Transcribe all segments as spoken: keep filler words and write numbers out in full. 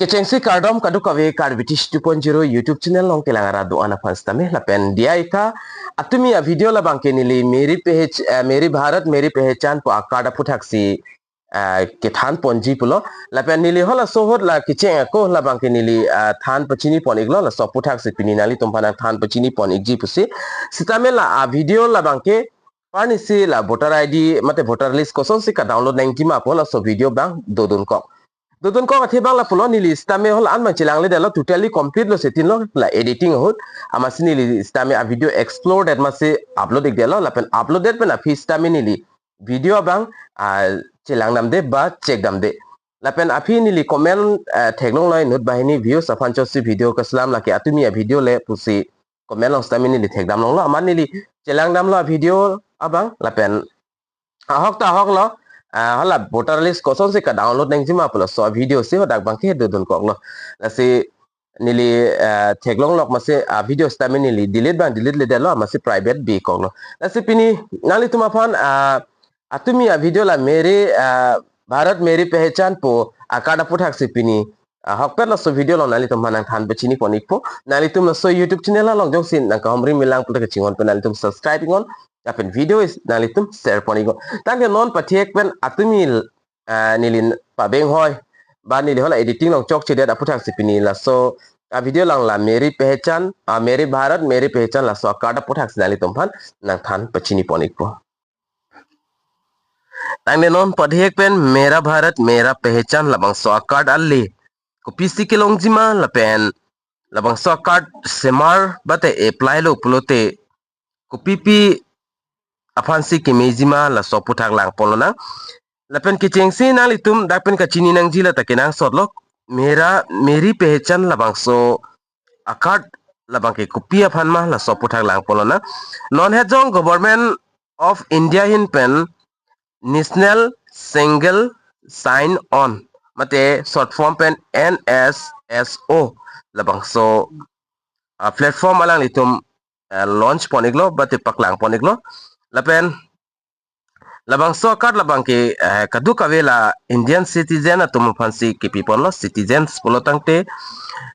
Kechengsi kardom kadokave Karbi Tish two point zero YouTube channel along kelang arat do-an aphan sitame lapen diya ika atumi a-video labangke neli Meri Pehech, eh, Meri Bharat Meri Pehchan pu a-card aputhaksi, eh, kethan ponji pulo. Lapen neli halaso ahut la kecheng ako labangke neli, eh, than pachini pon iklo, laso aputhaksi pini nanglitum aphan nangthan pachini pon ikji pusi. Sitame la a-video labangke arnisi la voter I D mate voter list kosonsi ka-download nangji ma pu laso video abang dodunkok. Dodunkok athe abang lapulo, neli sitame hala an abang chelangledetlo, totally complete lo, setin lo la editing ahut. Amatsi neli sitame a-video explore det amatsi upload ikdetlo, lapen upload det pen aphi sitame neli video abang, ah, chelang damde ba check damde. Lapen aphi neli comment, ah, theklonglo inut banghini views aphan chotsi video kaslam lake atumi a-video le pusi comment along sitame neli thekdam longlo, amat neli chelang damlo a-video abang, lapen ahok ta ahok lo, ah, hala voter list kosonsi ka-download nangji ma pu laso a-video si hadak abangke dodunkoklo. Lasi neli, ah, theklonglok amatsi a-video sitame neli delete abang delete ledetlo, amatsi private bikoklo. Lasi pini nanglitum aphan, ah, atumi a-video la Meri, ah, Bharat Meri Pehchan pu a-card aputhaksi pini, ah, ahokpet laso video along nanglitum aphan nangthan pachini pon ikpo. Nanglitum laso YouTube channel along jongsi nangkahumri milang pulote kachinghon pen nanglitum subscribe iknon, lapen video is nanglitum share pon iknon. Tangte non pathek pen atumi, ah, neli pabeng hoi ba neli hala editing along chokchedet aputhaksi pini laso a-video along la Meri Pehchan, ah, Meri Bharat Meri Pehchan laso a-card aputhaksi nanglitum aphan nangthan pachini pon ikpo. Tangte non pathek pen Mera Bharat Mera Pehchan labangso a-card ale kopisi kelongji ma lapen labangso a-card semar bate apply lo pulote kopipi aphansi kemeji ma laso aputhak lang ponlonang. Lapen kechengsi nanglitum dak pen kachini nangji lata kenangsotlo, Mera Meri Pehchan labangso a-card labangke kopi aphan ma laso aputhak lang ponlonang. Non het jong Government of India ahin pen National Single Sign On mate short form pen N S S O labangso, ah, platform alanglitum, ah, launch pon iklo bate paklang pon iklo. Lapen labangso a-card labangke, eh, kadokave la Indian citizen atum aphansi kepi ponlo, citizens pulo tangte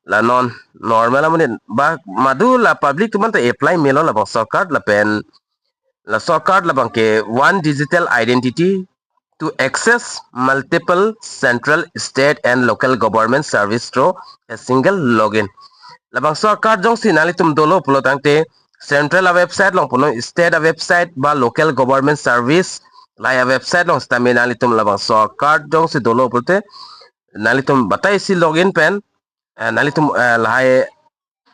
la non normal amonit ba madu la public atum anta apply melo labangso a-card lapen laso a-card labangke one digital identity to access multiple central, state and local government service through a single login. Labangso a-card jongsi nanglitum dolo pulo tangte central a-website along punon, state a-website ba local government service lahai a-website along sitame nanglitum labangso a-card jongsi dolo pulote nanglitum batai isi login pen, eh, nanglitum, eh, lahai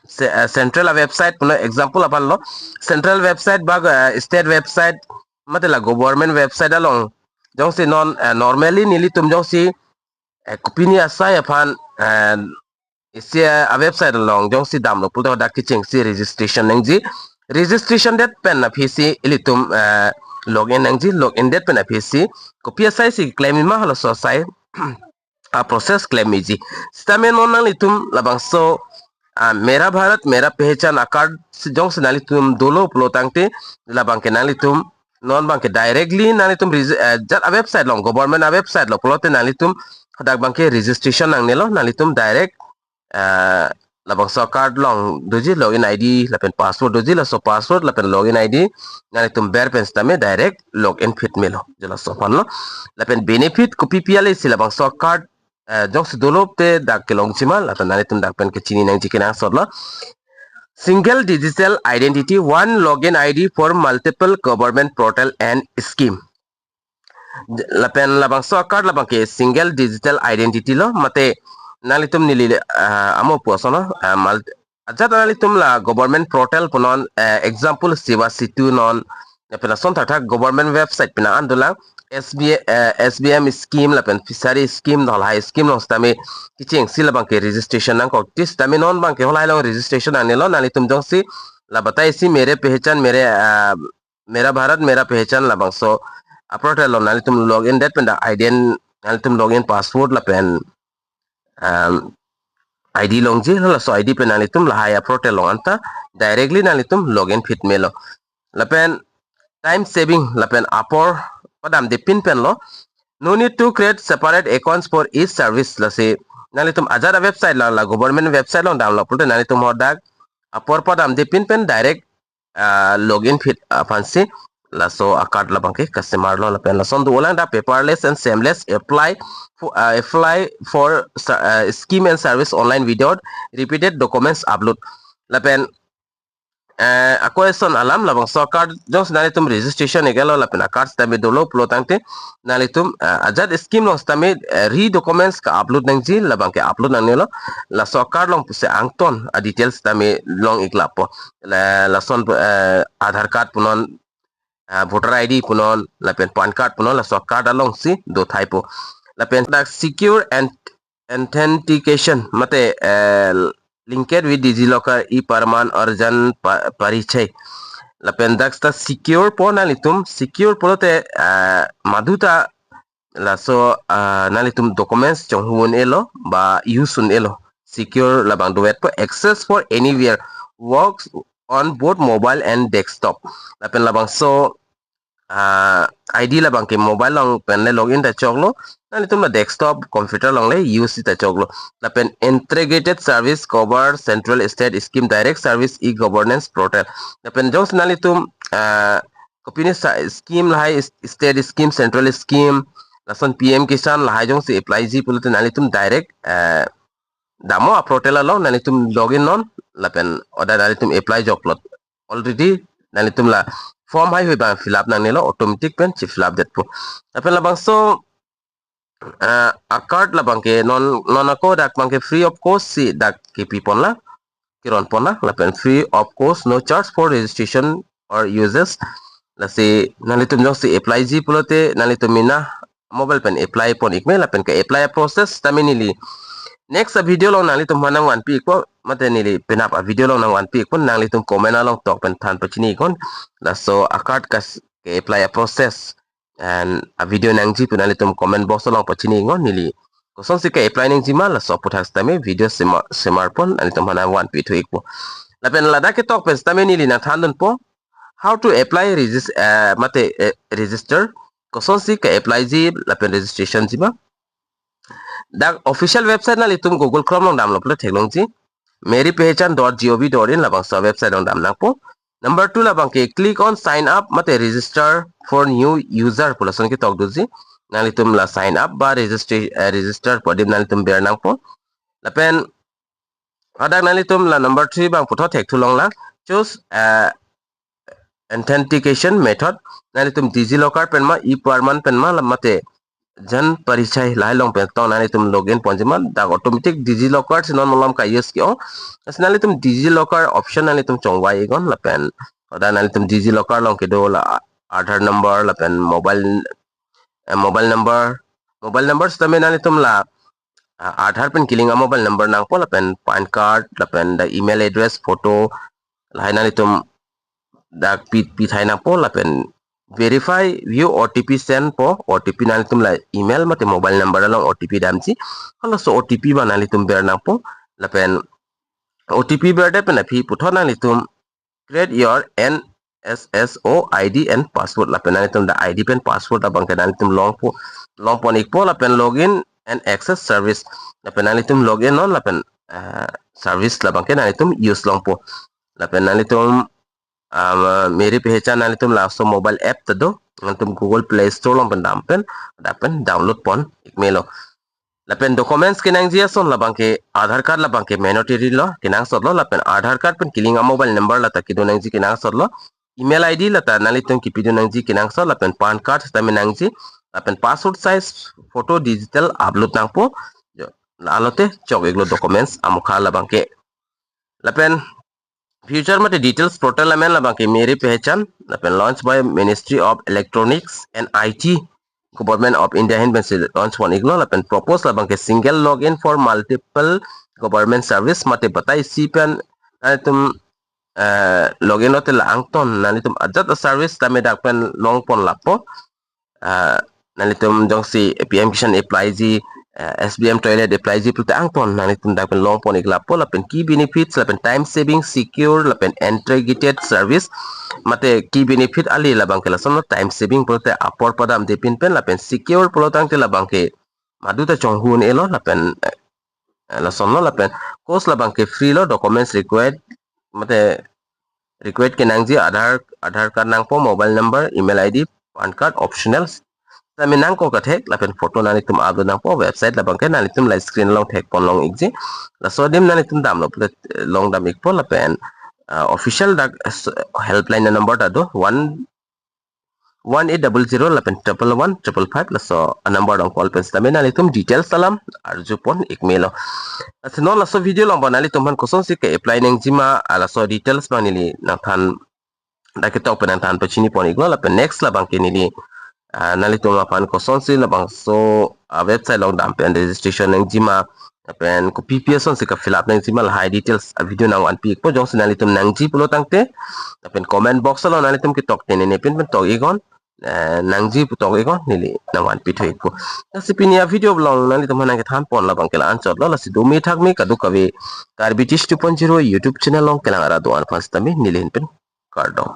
se-, eh, central a-website punon, example aphanlo, central website ba, eh, state website mate la government website along jongsi non, eh, normally nelitum jongsi, eh, kopine asai aphan, eh, isi, eh, a-website along jongsi damlo pulote hadak kechengsi registration nangji. Registration det pen aphisi ilitum, eh, login nangji, login det pen aphisi kopi asaisi klemji ma halaso asai a-process klemji. Sitame non nanglitum labangso, ah, Mera Bharat Mera Pehchan a-card si jongsi nanglitum dolo pulo tangte labangke nanglitum non abangke directly nanglitum regi-, eh, jat a-website along, government a-website along pulote nanglitum hadak abangke registration nangnelo, nanglitum direct, eh, labangso a-card along doji login I D lapen password doji, laso password lapen login I D nanglitum ber pen sitame direct login phit melo, je laso aphanlo. Lapen benefit kopipi ale isi labangso a-card, eh, jongsi dolo pulote dak kelongji ma, lata nanglitum dak pen kechini nangji kenangsotlo. Single digital identity, one login I D for multiple government portal and scheme. Lapen labangso a-card labangke single digital identity lo, mate nanglitum neli, ah, amo pu ason lo, ah, mul-, ajat nanglitum la government portal punon, eh, example Sewa Setu non, lapen ason thakthak government website pina an dolang, S B, eh, S B M scheme lapen fishery scheme do lahai scheme along sitame kechengsi labangke registration nangkok, ti sitame non abangke halahai along registration nangnelo, nanglitum jongsi la batai isi Mere Pehchan Mere, ah, Mera Bharat Mera Pehchan labangso a-portal along nanglitum login det pen dak I D, nanglitum login password lapen, um, I D longji, laso I D pen nanglitum lahai a-portal along anta directly nanglitum login phit melo. Lapen time saving lapen apor padamde pin penlo. No need to create separate accounts for each service, lasi nanglitum ajat a-website la, la government website along damlo pulote nanglitum hadak apor padamde pin pen direct, ah, login phit aphansi laso a-card labangke kasemarlo. Lapen lason dolang dak, paperless and seamless apply for, ah, apply for sa-, ah, scheme and service online without repeated documents upload. Lapen, eh, ako eson alam, labangso a-card jongsi nanglitum registration ik-etlo lapen a-card sitame dolo pulo tangte nanglitum, eh, ajat scheme along sitame, eh, re-documents ka-upload nangji, labangke upload nangnelo. Laso a-card along pusi angton a-details sitame long-iklappo. La, lason, eh, Aadhaar card punon, eh, voter I D punon, lapen PAN card punon, laso a-card alongsi dothaipo. Lapen dak secure and authentication mate, eh, linked with DigiLocker, e-Praman or Jan Pa-, Parichai. Lapen dak sita secure po nanglitum, secure pulote, eh, maduta laso, ah, nanglitum documents chonghu un-elo ba use un-elo. Secure labang duet po, access for anywhere, works on both mobile and desktop. Lapen labangso, ah, I D labangke mobile along penle login ta choklo, nanglitum la desktop computer alongle use ta choklo. Lapen integrated service cover central state scheme, direct service, e-governance portal. Lapen jongsi nanglitum, ah, kopine sa-, scheme lahai, s-, state scheme, central scheme, lason P M Kisan lahai jongsi applyji pulote nanglitum direct, eh, damo a-portal along nanglitum login non, lapen oda nanglitum apply joklot. Already nanglitum la form haihui abang fill up nangnelo, automatic pen chi-fill up detpo. Lapen labangso, eh, a-card labangke non, non ako dak abangke free of cost si dak kipi ponlang, kiron ponlang, lapen free of cost, no charge for registration or uses. Lasi nanglitum jongsi applyji pulote nanglitum mena mobile pen apply pon-ikme, lapen ka-apply a-process sitame neli next a-video along nanglitum aphan nangvanpi-ikpo, mate neli penap a-video along nangvanpi-ikpo, nanglitum comment along tok pen than pachini-iknon. Laso a-card kas-, ka-apply a-process and a-video nangji pu nanglitum comment box along pachini-iknon, neli kosonsi ka-apply nangjima laso aputhak sitame video semar, semar pon nanglitum aphan nangvanpi thu-ikpo. Lapen ladak ketok pen sitame neli nangthandunpo how to apply regis-, eh, mate, eh, register, kosonsi ka-applyji lapen registration jima. Dak official website nanglitum Google Chrome along damlo pulote theklongji, meri pehchan dot gov dot in, labangso website along dam nangpo. Number two labangke click on sign up mate register for new user pu lason ketok doji. Nanglitum la sign up ba register, eh, register pu adim nanglitum ber nangpo. Lapen hadak nanglitum la number three abang puthot thekthulonglang, choose, eh, authentication method. Nanglitum DigiLocker pen ma, e-Praman pen ma, la mate Jan Parichai lahai along pen tong nanglitum login ponjima, dak automatic DigiLocker si non malom ka-use ke-ong. Lasi nanglitum DigiLocker option nanglitum chongvai-iknon, lapen oda nanglitum DigiLocker along kedo la Aadhaar number lapen mobile, eh, mobile number, mobile number sitame nanglitum la, ah, Aadhaar pen kelink a-mobile number nangpo, lapen PAN card, lapen dak email address, photo, lahai nanglitum dak pi, pithai nangpo, lapen verify view O T P send po, O T P nanglitum la email mate mobile number along O T P damji, halaso O T P abang nanglitum ber nangpo. Lapen O T P berdet pen aphi puthot nanglitum create your N S S O I D and password, lapen nanglitum dak I D pen password abangke nanglitum longpo, long pon-ikpo, lapen login and access service, lapen nanglitum login non, lapen, eh, service labangke nanglitum use longpo. Lapen nanglitum, ah, meri pehchan nanglitum laso mobile app ta do, nanglitum Google Play Store along pen dam pen, dak pen download pon-ikmelo. Lapen documents kenangji ason labangke Aadhaar card labangke mandatory lo, kenangsotlo, lapen Aadhaar card pen kelink a-mobile number lata kedo nangji, kenangsotlo. Email I D lata nanglitum kipidun nangji, kenangsot, lapen PAN card sitame nangji, lapen passport size photo digital upload nangpo. Jo, la alote chok-iklo documents amukha labangke. Lapen future mate details portal amen labangke meri pehchan, lapen launch by Ministry of Electronics and I T, Government of India ahin pensi launch pon-iklo, lapen propose labangke single login for multiple government service, mate batai isi pen nanglitum, eh, login lote la angton nanglitum ajat a-service tame dak pen long pon lapo. Ah, nanglitum jongsi P M Kisan applyji, eh, S B M toilet applyji pulote angton nanglitum dak pen long pon-iklappo, lapen key benefits, lapen time saving, secure, lapen integrated service, mate key benefit ale labangke lasonlo, time saving pulote apor padamde pin pen, lapen secure pulo tangte labangke maduta chonghu un-elo, lapen, eh, Eh, lasonlo lapen course labangke free lo, documents required, mate required kenangji Aadhaar, Aadhaar card nangpo, mobile number, email I D, PAN card optional. Sami nangkok kathek lapen photo nanglitum upload nangpo. Website labangke nanglitum la screen along thekpon long-ikji. Laso adim nanglitum damlo pulote, eh, long dam-ikpo lapen, ah, official dak, eh, s-, helpline number ta do, one one eight double zero lapen triple one triple five, laso a number along call pen sitame nanglitum details alam arjupon-ik melo. Lasi non laso video along abang nanglitum aphan kosonsi ke-apply nangjima, ah, laso details abang neli nangthan dak ketok pen nangthan pachinipon-iklo lapen next labangke neli, ah, nanglitum aphan kosonsi labangso, ah, website along dam pen registration nangjima lapen kopi pi asonsi ka-fill up nangjima lahai details a video nangvanpi-ikpo. Jongsi nanglitum nangji pulo tangte lapen comment box along nanglitum ketok te nene pin pen tok-iknon, eh, nangji pu tok-iknon, neli nangvanpi tho-ikpo. Lasi pini a video along nanglitum aphan nangkethanpon labangke la-an chotlo. Lasi dome thakme kadokave Karbi Teach two point zero YouTube channel along kelang arat do-an aphan sitame neli ahin pen kardom.